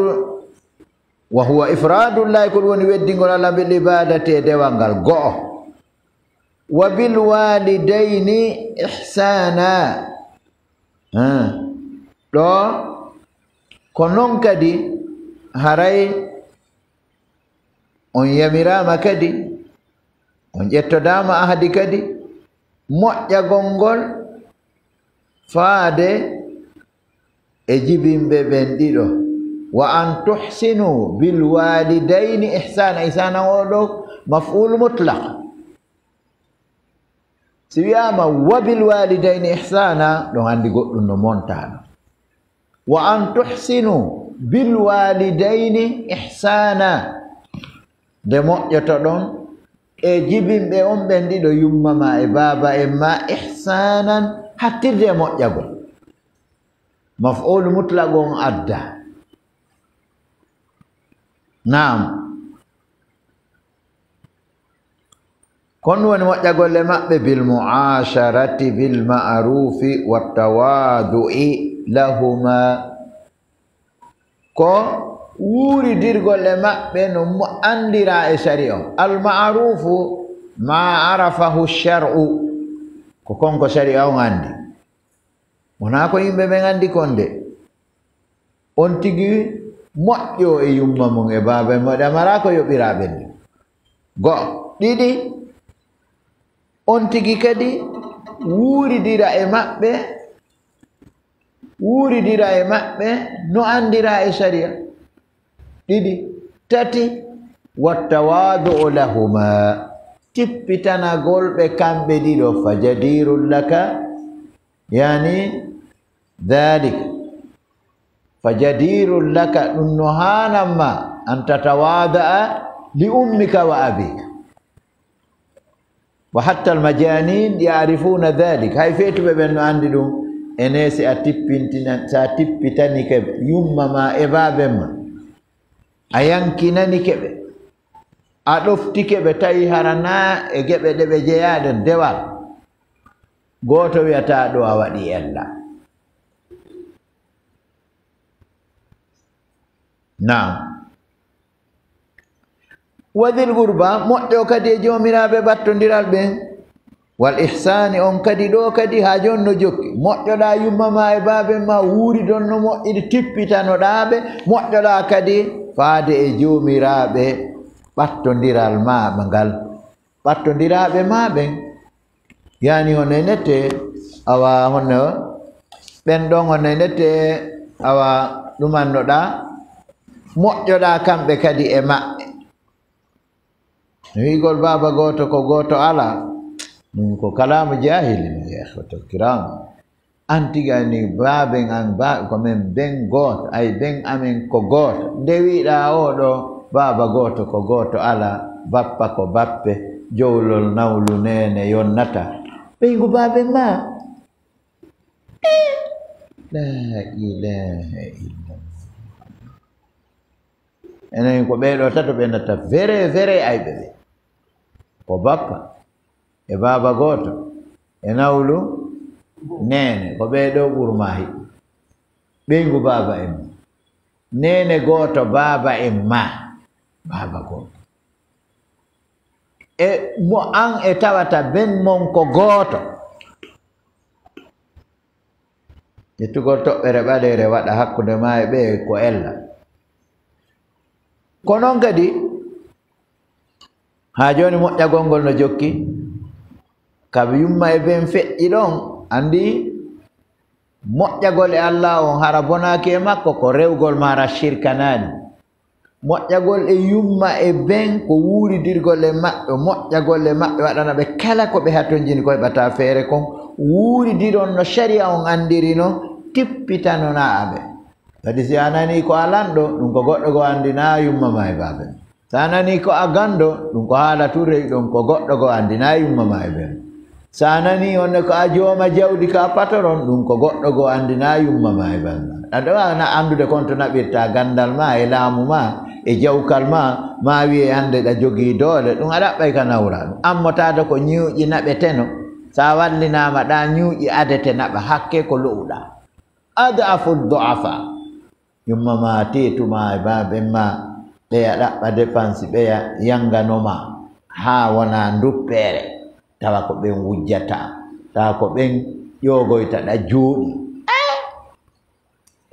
wa huwa ifraadullahi, ko ɗum woni weddingol Allah bil ibaadati e dewal ngal go'o. Wa bil waalidayni ihsaana. Ah. Ɗo ko non kadi haray on yamiraama kadi, on ƴettodaama ahadi kadi, moƴƴagol ngol faade e jibinɓe ɓen ɗiɗo. Wa an tuhsinu bil walidayni ihsana. Ihsana o ɗo maf'ul mutlaq. Si wi'aama wa bil walidayni ihsana, ɗon anndi goɗɗum no montaano. Wa an tuhsinu bil walidayni ihsana. Nde moƴƴotoɗon e jibinɓe on ɓen ɗiɗo, yumma ma e baaba en ma, ihsanan, hattirde e moƴƴagol. Maf'ul mutlaq on adda. Naam. Kon woni moƴƴagol e maɓɓe bil mu'asharati bil ma'rufi wat tawadu'i lahuma. Ko wuuridirgol e maɓɓe no mo-, anndiraa e sariya on. Al ma'rufu ma arafahu shar'u. Ko kon ko sariya on anndi. Wonaa ko yimɓe ɓen anndi kon de. On tigi moƴƴo e yumma mum e baaba mum, ɗamaraa ko yoɓiraa ɓen. Go'o. Ɗiɗi, on tigi kadi wuuridira e maɓɓe wuuridira e maɓɓe no anndira e sariya. Ɗiɗi. Tati, wattawaadu'u lahuma, tippitanagol ɓe kamɓe ɗiɗo, fa jadirun laka, yani, dhalik, fa jadirun laka, ɗum no haanamma, an tatawada'a li ummika wa abika. Wa hatta al majanin ya'rifuna dhalik. Hay feetuɓe ɓen no anndi ɗum. Ene si a tippintinan, si a tippitanike yumma ma e baaben ma, a yankinanike ɓe, a ɗoftike ɓe, tawi hara na e geɓe ɗe ɓe jeyaaɗen dewal, gooto wiyata ɗo a waɗi ella. Naam. Wa dhil qurba, moƴƴo kadi e joomiraaɓe ɓattondiral ɓen. Wal ihsani, on kadi ɗo kadi haa jooni no jokki. Moƴƴoɗaa yumma ma e baaben ma, wuuridon no moƴƴiri, tippitanoɗaa ɓe. Moƴƴoɗaa kadi faade e joomiraaɓe ɓattondiral ma ngal. Ɓattondiraaɓe ma ɓen, yani hono e nette, awa hono ɓen ɗon hono e nette, awa ɗumannoɗaa, moƴƴoɗaa kamɓe kadi e maɓɓe. Wi'ugol baaba gooto ko gooto alaa, ɗum ko kalaamu jaahili, ya ikhwatal kiram. An tigi anndi baaben an, ba-, ko men ben gooto, ay ben amen ko gooto. Nde wi'ɗaa oo ɗoo baaba gooto ko gooto alaa, bappa ko bappe, jowlol nawlu neene yonnata. Ɓeyngu baaben ma. Eh, laa ilaaha illallah. Enen ko ɓee ɗoo tato ɓe natta vere, vere ayɓe ɓe. Ko bappa e baaba gooto e nawlu neene, ko ɓee ɗoo ɓuri ma hiɓɓude. Ɓeyngu baaba en ma. Neene gooto, baaba en ma. Baaba gooto. E mo an e tawata ben mon ko gooto. Ƴettugol toɓɓere ɓaleere waɗa hakkunde ma e ɓe ko ella. Ko non kadi, haa jooni moƴƴagol ngol no jokki. Ka yumma e ben feƴƴi ɗon, anndi moƴƴagol e Allah on hara bonaaki e makko, ko rewgol ma ra shirkanaani. Moƴƴagol e yumma e ben ko wuuridirgol e maɓɓe, moƴƴagol e maɓɓe waɗana ɓe kala ko ɓe hatonjini ko heɓata feere kon, wuuridiron no shari'a on anndiri non, tippitanonaa ɓe. Kadi si a nanii ko a lanɗo, ɗum ko goɗɗo goo anndinaa yumma ma e baaben. Si a nanii ko a ganndo, ɗum ko haala tun rewi ɗon, ko goɗɗo goo anndinaa yumma ma e ben. Si a nanii on ne ko a jooma jawdi ka patoron, ɗum ko goɗɗo goo anndinaa yumma ma e ben. Aɗa waawi na anndude kon to naɓirta ganndal ma e laamu ma e jawkal ma, ma wiyee hannde ɗa jogii doole, ɗum a ɗaɓɓay ka nawra ɗum. Ammotaade ko ñuuƴi naɓeteno, si a wallinaama ɗa ñuuƴi adete naɓa hakke ko lo'uɗaa. Ad'afu du'afa. Yumma ma, teetu ma e baaben ma, ɓeya ɗaɓɓa depansi, ɓeya yangano ma, haa wona nduppeere, tawa ko ɓen wujjata, tawa ko ɓen ƴoogoyta ɗa jooɗi. Eh!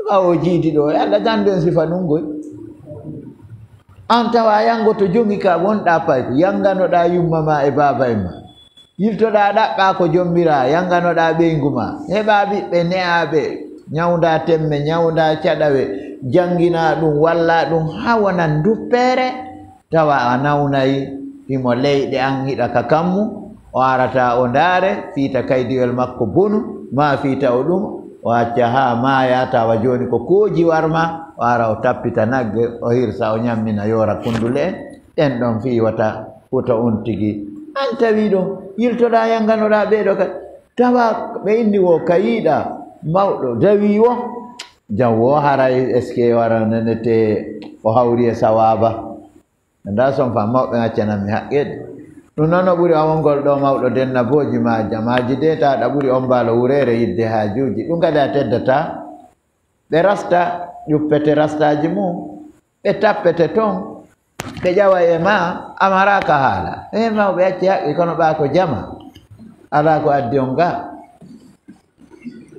Ɓaawo jiidi ɗo, e Allah ganndo en sifa ɗum goy. An tawa yango to jogi ka wonɗa payko, yanganoɗa yumma ma e baaba en ma. Yiltoɗaa ɗaɓɓaa ko jombiraa, yannganoɗaa ɓeyngu maa, heɓaa ɓiɓɓe ne'aaɓe, ñawndaa temme, ñawndaa caɗawe, jannginaa ɗum, wallaa ɗum haa wona nduppeere, tawa a nawnay himo leyɗe an hiɗa ka kammu, o arata o ndaare, fiita kaydiwel makko bonu, maa fiita o ɗum, o acca haa maaya, tawa jooni ko kooji warma, o ara o tappita nagge, o hirsa, o ñammina, yoora kundule en, ɗen ɗon fii wata huto on tigi. An tawi ɗon, yiltoɗaa yannganoɗaa ɓee ɗoo kadi. Tawa ɓe inni wo kayiiɗa mawɗo dawi wo. Jam wo haray est-ce que wara nenete o hawri e sawaaba? Ndaa son fa mawɓe accanan mi haqqeede. Ɗum noon o ɓuri awongol ɗo mawɗo denna booji ma jamaaji de ta ɗa ɓuri on mbaalo wureere yidde haajuuji. Ɗum kadi a teddata. Ɓe rasta, ƴuppete rastaaji mum, ɓe tappete toon, ɓe ƴawa e ma, a maraaka haala. E mawɓe acci haqqe, kono ɓaa ko jama, alaa ko addi on ga.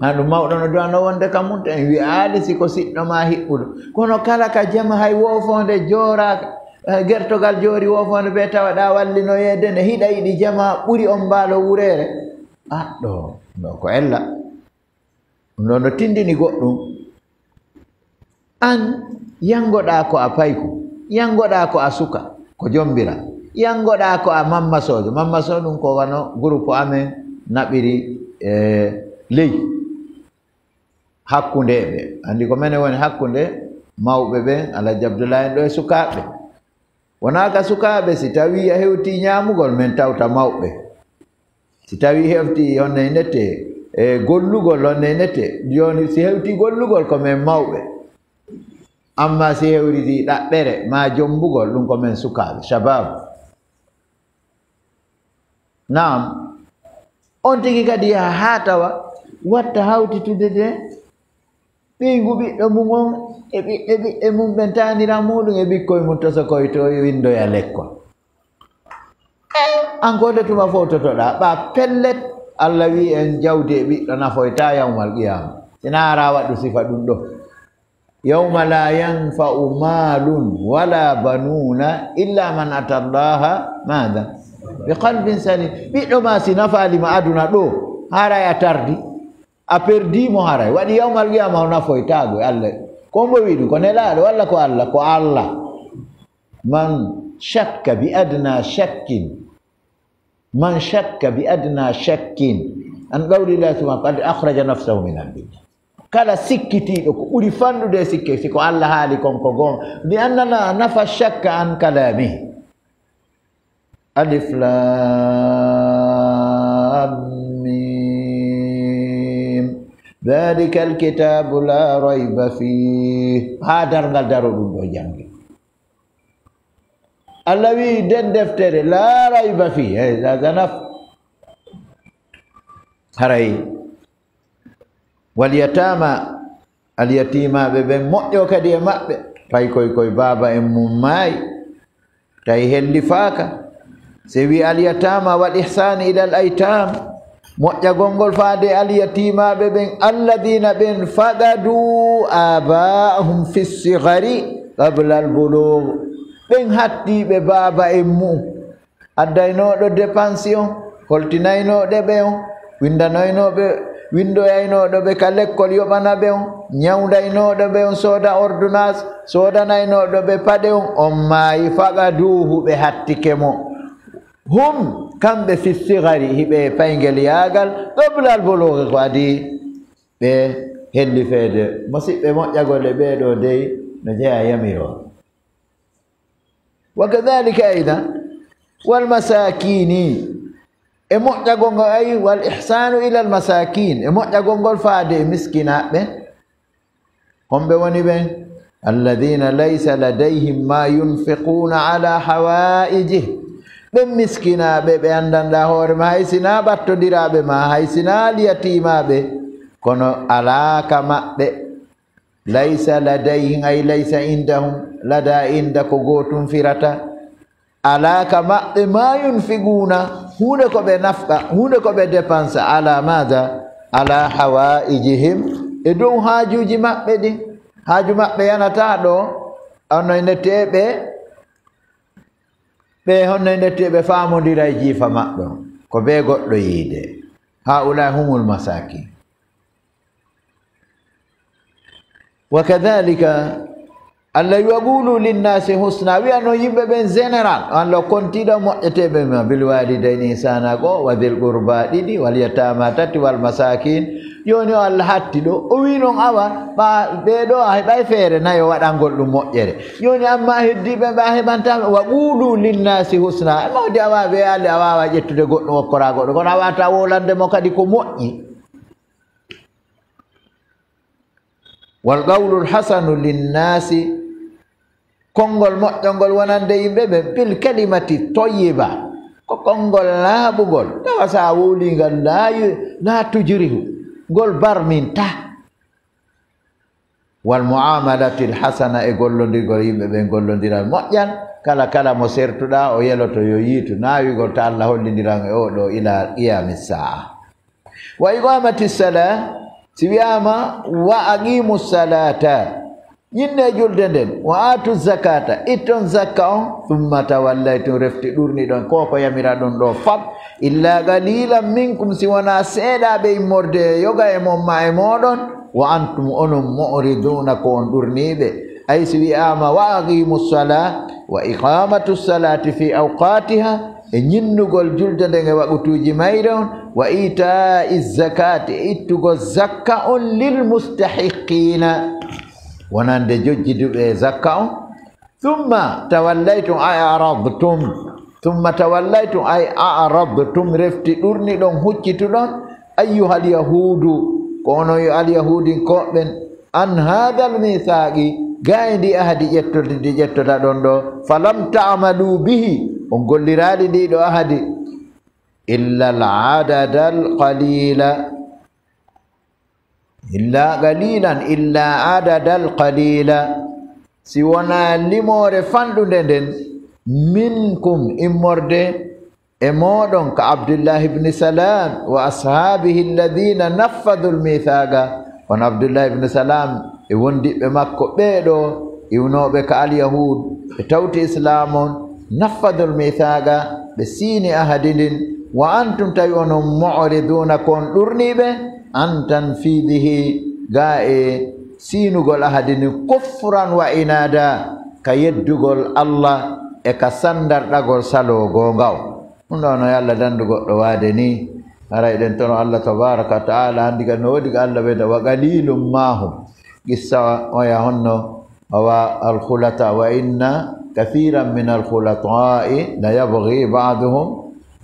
Haa ɗum mawɗo no duwano wonde ka mum, to en wi'aali si ko siɗɗo ma hiɓɓuɗo. Kono kala ka jama, hay woofoonde jooraaka, eh, gertogal joori woofoonde bee tawa ɗa wallinoyeede nde, hiɗa yiɗi jama ɓuri on mbaalo wureere. Ah, ɗo, ɗo ko ella. Ɗum ɗo no tindini goɗɗum. An, yanngoɗaa ko a payku, yanngoɗaa ko a suka, ko jombira, yanngoɗaa ko a mammasoojo. Mammasoo ɗum ko wano groupe amen naɓiri e ley hakkundeeɓe. Anndi ko menen woni hakkunde mawɓe ɓen, Alhaji Abdullahi en ɗo e sukaaɓe. Wonaa ka sukaaɓe, si tawii a hewtii ñaamugol, men tawta mawɓe. Si tawii heftii honno e nete, e gollugol honno e nete, jooni si hewtii gollugol ko men mawɓe. Amma si hewtii ɗaɓɓere maa jombugol, ɗum ko men sukaaɓe, shabab. Naam. On tigi kadi yaha haa tawa watta hawtitude de ɓeyngu ɓiɗɗo mum on e ɓiɓɓe ɓiɓɓe mum ɓen, taanira muɗum e ɓikkoy mum, tosokoy to winndoya lekkol. An ko nde tuma fof totoɗaa, ɓa pellet, Allah wi en jawdi e ɓiɗɗo nafoyta yawmal qiyama. Sina ara waɗu sifa ɗum ɗo. Yawma la yanfa'u malun wala banuna illa man ata Allaha mada? Bi qalbin salim. Ɓiɗɗo ma si nafaali ma aduna ɗo, haray a tardi. A perdi mo haray. Waɗi yawmal qiyama o nafoytaago e Allah. Ko mbo wi ɗum? Ko nelaaɗo walla ko Allah? Ko Allah. Man shakka bi adna shakkin. Man shakka bi adna shakkin. An qawlillahi subhanahu qad akhraja nafsahu min al-binya. Kala sikkitiiɗo ko ɓuri fanɗude e sikke, si ko Allah haali kon ko goonga. Li anna la nafa shakka an kalamihi. Alif Lam Mim. Dhalika al-kitabu la rayba fih. Haa darngal daro ɗum ɗo janngi. Allah wi nden deftere, la rayba fih. Hey, la zanaf. Haray. Wal yatama, al yatimaaɓe ɓen, moƴƴo kadi e maɓɓe. Tawi koy, koy baaba en mum maayi, tawi hellifaaka. Se wi al yatama wal ihsani ila al aytam, moƴƴagol ngol faade al yatimaaɓe ɓen, alladina ɓen faqadu abaahum fi sigari qabla al bulugh, ɓen hattiiɓe baaba en mum. Addaynooɗo dépense on, holtinaynooɗo ɓe on, winndanoynooɓe, winndoyaynooɗo ɓe ka lekkol yoɓana ɓe on, ñawndaynooɗo ɓe on sooda ordonnance, soodanaynooɗo ɓe paɗe on, on maayi, faqaduuhu, ɓe hattike mo. Hum, kamɓe, fi sigari, hiɓe payngel yaagal, qabla al bulughi, ko adii ɓe hellifeede. Musiɓɓe, moƴƴagol e ɓee ɗoo dey no jeyaa yamiroo. Wa kadhalika aydan wal masakini, e moƴƴagol ngol, ay, wal ihsanu ila al masakin, e moƴƴagol ngol faade e miskinaaɓe. Homɓe woni ɓen? Alladhina laysa ladayhim ma yunfiquna ala hawaijih. Ɓen miskinaaɓe ɓe anndanɗaa hoore ma, hay sinaa ɓattondiraaɓe ma, hay sinaa al yatimaaɓe, kono alaa ka maɓɓe. Laysa ladayhim, ay laysa indahum, lada inda ko gootum firata. Alaa ka maɓɓe ma yunfiguuna, huunde ko ɓe nafqa, huunde ko ɓe dépense, ala mada, ala hawaijihim, e dow haajuuji maɓɓe ɗin. Haaju maɓɓe yanataa ɗo, honno e ndeteeɓe, ɓe honno e ndeteeɓe faamondira e jiifa maɓɓe on, ko bee goɗɗo yiide. Haula humul masakin. Wa kadhalika, Allah wi, wa qulu linnasi husna, wi'a non yimɓe ɓen général, Allah kontiɗo moƴƴeteeɓe ma, bil walidayni ihsana, go, wa dhil qurba, ɗiɗi, wal yatama, tati, wal masakin. Jooni o Allah hatti ɗo, o wi non awa, ɓa, ɓee ɗoo a heɓay feere nayo waɗangol ɗum moƴƴere. Jooni amma heddiiɓe ɓe a heɓantaa, wa qulu linnasi husna, e mawdi awa ɓe ale a waawa ƴettude goɗɗum okkoraa goɗɗo, kono a waata wolande mo kadi ko moƴƴi. Wal qawlul hasanu linnaasi, konngol moƴƴo ngol wonande yimɓe ɓe, bil kalimati tayyiba, ko konngol laaɓungol, tawa so a wowlii ngal laa yu-, laa tujrihu, ngol barminta. Wal muamalatil hasana, e gollondirgol yimɓe ɓen gollondiral moƴƴal, kala, kala mo sertuɗaa, o yeloto yo yiitu, naawigol ta Allah hollindiran e oo ɗoo ila qiyami saa. Wa iqamati sala, si wiyaama wa aqimu salata, Ñinnee julde nden. Wa aatu zakata, itton zakka on. Thumma tawallaytum, refti ɗurniɗon, ko ko yamiraɗon ɗo fat. Illa qalilan minkum, si wonaa seeɗaaɓe immorde e yoga e mon ma e mooɗon. Wa antum, onon, mu'riduna, ko on ɗurniiɓe. Ay si wi'aama wa aqimu sala wa iqamatu salati fi awqatiha, e ñinnugol julde nden e waqtuuji mayre on, wa ita'i zakati, e ittugol zakka on lil mustahiqina, wonande jojjiduɓe e zakka on. Thumma tawallaytum ay a'radtum. Thumma tawallaytum ay a'radtum, refti ɗurniɗon, huccituɗon. Ayyuhal yahudu, ko onon yo alyahudinkooɓe ɓen. An hadal mithaqi, gaa e ndi ahadi ƴettude ndi ƴettoɗon ɗo. Falam ta'malu bihi, on golliraali ndi ɗo ahadi. Illa al adadal qalila. Illa qalilan, illa adadal qalila. Si wonaa limoore fanɗunde nden, minkum, immorde e mooɗon, ka Abdullahi ibn Salam wa ashabihi alladhina naffadhu almithaqa. On Abdullahi ibn Salam e wondiɓɓe makko ɓee ɗo iwnooɓe ka alyahud, ɓe tawti Islaam on, naffadhu almithaqa, ɓe siini ahadi ndin. Wa antum, tawi onon, mu'riduna, ko on ɗurniiɓe, an tanfidihi, gaa e siinugol ahadi ndin, kufran wa inada, ka yeddugol Allah e ka sandarɗagol saloo goonga on. Ɗum ɗo no Yalla dandu goɗɗo waade ni. Haray ɗen toro Allah tabaraka wa ta'ala, anndi ka no woodi ka Allah ɓeyda, wa qalilum mahum. Qissa oya honno, wa alkhulata, wa inna kathiran min alkhulata'i la yabghi ba'duhum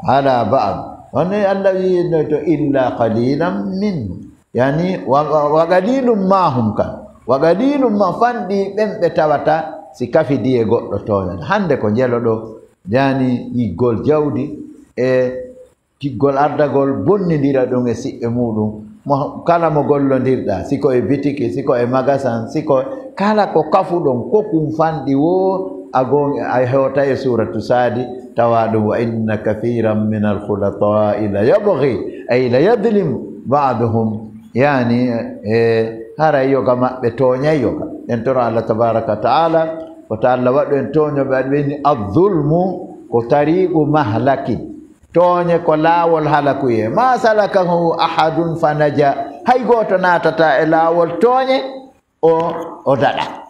ala ba'd. Honno Allah wi'no to illa qalilan minhum. Yani, wa, wa, wa qalilum mahum kan. Wa qalilum ma fanɗi ɓen ɓe tawata si kafidi e goɗɗo tooñata. Hannde ko njelo ɗo, yani, yiggol jawdi e tiggol ardagol bonnindira ɗum e siɓɓe muɗum. Mo, kala mo gollondirɗa, si ko e bitiki, si ko e magasin, si ko kala ko kafuɗon, ko kum fanɗi wo a gon-, a hewta e suratu Saadi, tawa ɗum, wa inna kathiran min alkhulata'i la yabghi, ay la yadlim ba'duhum. Yani, e, haray yoga maɓɓe tooñay yoga. Ɗen toro Allah tabaraka wa ta'ala, wota Allah waɗu en tooñoɓe, aɗa ɓeyni, az-zulmu ko tariqu mahlakin. Tooñe ko laawol halakuye. Ma salakahu ahadun fa naja. Hay gooto naatata e laawol tooñe, o, o daɗa.